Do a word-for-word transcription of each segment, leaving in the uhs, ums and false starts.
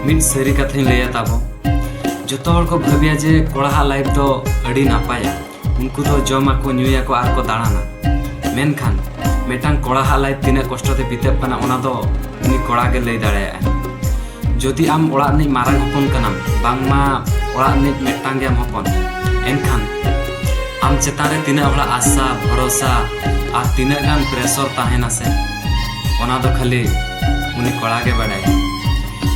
ᱢᱤᱫ ᱥᱟᱹᱨᱤ ᱠᱟᱛᱷᱟᱧ ᱞᱟᱹᱭᱟ ᱛᱟᱵᱚ, ᱡᱚᱛᱚ ᱦᱚᱲ ᱠᱚ ᱵᱷᱟᱹᱵᱤᱭᱟ ᱡᱮ ᱠᱚᱲᱟᱦᱟᱜ ᱞᱟᱭᱤᱯᱷ ᱫᱚ ᱟᱹᱰᱤ ᱱᱟᱯᱟᱭᱟ, ᱩᱱᱠᱩ ᱫᱚ ᱡᱚᱢᱟᱠᱚ, ᱧᱩᱭᱟᱠᱚ ᱟᱨ ᱠᱚ ᱫᱟᱬᱟᱱᱟ᱾ ᱢᱮᱱᱠᱷᱟᱱ ᱢᱤᱫᱴᱟᱝ ᱠᱚᱲᱟᱦᱟᱜ ᱞᱟᱭᱤᱯᱷ ᱛᱤᱱᱟᱹᱜ ᱠᱚᱥᱴᱚ ᱛᱮ ᱵᱤᱛᱟᱹᱜ ᱠᱟᱱᱟ, ᱚᱱᱟ ᱫᱚ ᱩᱱᱤ ᱠᱚᱲᱟ ᱜᱮ ᱞᱟᱹᱭ ᱫᱟᱲᱮᱭᱟᱜᱼᱟ᱾ ᱡᱩᱫᱤ ᱟᱢ ᱚᱲᱟᱜ ᱨᱤᱱᱤᱡ ᱢᱟᱨᱟᱝ ᱦᱚᱯᱚᱱ ᱠᱟᱱᱟᱢ, ᱵᱟᱝᱢᱟ ᱚᱲᱟᱜ ᱨᱤᱱᱤᱡ ᱢᱤᱫᱴᱟᱝ ᱜᱮᱭᱟᱢ ᱦᱚᱯᱚᱱ, ᱮᱱᱠᱷᱟᱱ ᱟᱢ ᱪᱮᱛᱟᱱ ᱨᱮ ᱛᱤᱱᱟᱹᱜ ᱦᱚᱲᱟᱜ ᱟᱥᱟ ᱵᱷᱚᱨᱚᱥᱟ ᱟᱨ ᱛᱤᱱᱟᱹᱜ ᱜᱟᱱ ᱯᱨᱮᱥᱚᱨ ᱛᱟᱦᱮᱱᱟ ᱥᱮ, ᱚᱱᱟ ᱫᱚ ᱠᱷᱟᱹᱞᱤ ᱩᱱᱤ ᱠᱚᱲᱟ ᱜᱮ ᱵᱟᱰᱟᱭᱟ᱾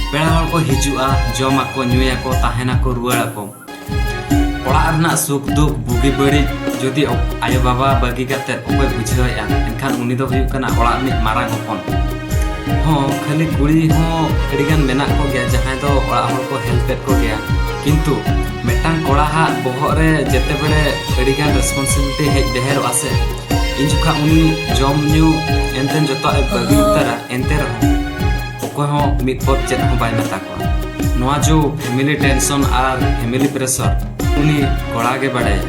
ᱯᱮᱲᱟ ᱦᱚᱲ ᱠᱚ ᱦᱤᱡᱩᱜᱼᱟ, ᱡᱚᱢᱟᱠᱚ, ᱧᱩᱭᱟᱠᱚ, ᱛᱟᱦᱮᱱᱟᱠᱚ, ᱨᱩᱣᱟᱹᱲᱟᱠᱚ᱾ ᱚᱲᱟᱜ ᱨᱮᱱᱟᱜ ᱥᱩᱠ ᱫᱩᱠ, ᱵᱩᱜᱤ ᱵᱟᱹᱲᱤᱡ ᱡᱩᱫᱤ ᱚ-, ᱟᱭᱳ ᱵᱟᱵᱟ ᱵᱟᱹᱜᱤ ᱠᱟᱛᱮ ᱚᱠᱚᱭ ᱵᱩᱡᱷᱟᱹᱣᱮᱫᱼᱟ, ᱮᱱᱠᱷᱟᱱ ᱩᱱᱤ ᱫᱚ ᱦᱩᱭᱩᱜ ᱠᱟᱱᱟ ᱚᱲᱟᱜ ᱨᱤᱱᱤᱡ ᱢᱟᱨᱟᱝ ᱦᱚᱯᱚᱱ᱾ ᱦᱚᱸ, ᱠᱷᱟᱹᱞᱤ ᱠᱩᱲᱤ ᱦᱚᱸ ᱟᱹᱰᱤᱜᱟᱱ ᱢᱮᱱᱟᱜ ᱠᱚᱜᱮᱭᱟ, ᱡᱟᱦᱟᱸᱭ ᱫᱚ ᱚᱲᱟᱜ ᱦᱚᱲ ᱠᱚ ᱦᱮᱞᱯᱮᱫ ᱠᱚᱜᱮᱭᱟ, ᱠᱤᱱᱛᱩ ᱢᱤᱫᱴᱟᱝ ᱠᱚᱲᱟ ᱦᱟᱜ ᱵᱚᱦᱚᱜ ᱨᱮ ᱡᱮᱛᱮ ᱵᱮᱲᱮ ᱟᱹᱰᱤᱜᱟᱱ ᱨᱮᱥᱯᱚᱱᱥᱤᱵᱤᱞᱤᱴᱤ ᱦᱮᱡ ᱰᱷᱮᱨᱚᱜᱼᱟ ᱥᱮ, ᱤᱧ ᱡᱚᱠᱷᱟ ᱩᱱᱤ ᱡᱚᱢ ᱧᱩ ᱮᱱᱛᱮ ᱡᱚᱛᱚᱣᱟᱜ ᱮ ᱵᱟᱹᱜᱤ ᱩᱛᱟᱹᱨᱟ, ᱮᱱᱛᱮ ᱨᱮᱦᱚᱸ ᱚᱠᱚᱭ ᱦᱚᱸ ᱢᱤᱫ ᱯᱚᱫ ᱪᱮᱫ ᱦᱚᱸ ᱵᱟᱭ ᱢᱮᱛᱟ ᱠᱚᱣᱟ᱾ ᱱᱚᱣᱟ ᱡᱮ ᱯᱷᱮᱢᱤᱞᱤ ᱴᱮᱱᱥᱚᱱ ᱟᱨ ᱯᱷᱮᱢᱤᱞᱤ ᱯᱨᱮᱥᱚᱨ, ᱩᱱᱤ ᱠᱚᱲᱟ ᱜᱮ ᱵᱟᱲᱟᱭᱟ᱾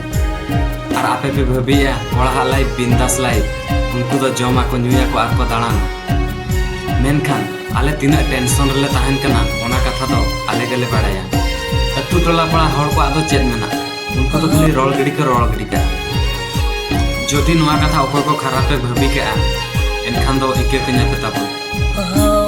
ᱟᱨ ᱟᱯᱮ ᱯᱮ ᱵᱷᱟᱹᱵᱤᱭᱟ ᱠᱚᱲᱟ ᱦᱟᱜ ᱞᱟᱭᱤᱯᱷ ᱵᱤᱱᱫᱟᱥ ᱞᱟᱭᱤᱯᱷ, ᱩᱱᱠᱩ ᱫᱚ ᱡᱚᱢᱟᱠᱚ, ᱧᱩᱭᱟᱠᱚ ᱟᱨ ᱠᱚ ᱫᱟᱬᱟᱱᱟ᱾ ᱢᱮᱱᱠᱷᱟᱱ ᱟᱞᱮ ᱛᱤᱱᱟᱹᱜ ᱴᱮᱱᱥᱚᱱ ᱨᱮᱞᱮ ᱛᱟᱦᱮᱱ ᱠᱟᱱᱟ, ᱚᱱᱟ ᱠᱟᱛᱷᱟ ᱫᱚ ᱟᱞᱮ ᱜᱮᱞᱮ ᱵᱟᱲᱟᱭᱟ᱾ ᱟᱹᱛᱩ ᱴᱚᱞᱟ ᱯᱟᱲᱟ ᱦᱚᱲ ᱠᱚᱣᱟᱜ ᱫᱚ ᱪᱮᱫ ᱢᱮᱱᱟᱜᱼᱟ? ᱩᱱᱠᱩ ᱫᱚ ᱠᱷᱟᱹᱞᱤ ᱨᱚᱲ ᱜᱤᱰᱤ ᱠᱚ ᱨᱚᱲ ᱜᱤᱰᱤ ᱠᱟᱜᱼᱟ᱾ ᱡᱩᱫᱤ ᱱᱚᱣᱟ ᱠᱟᱛᱷᱟ ᱚᱠᱚᱭ ᱠᱚ ᱠᱷᱟᱨᱟᱯ ᱯᱮ ᱵᱷᱟᱹᱵᱤ ᱠᱟᱜᱼᱟ, ᱮᱱᱠᱷᱟᱱ ᱫᱚ ᱤᱠᱟᱹ ᱠᱟᱹᱧᱟ ᱯᱮ ᱛᱟᱵᱚᱱ᱾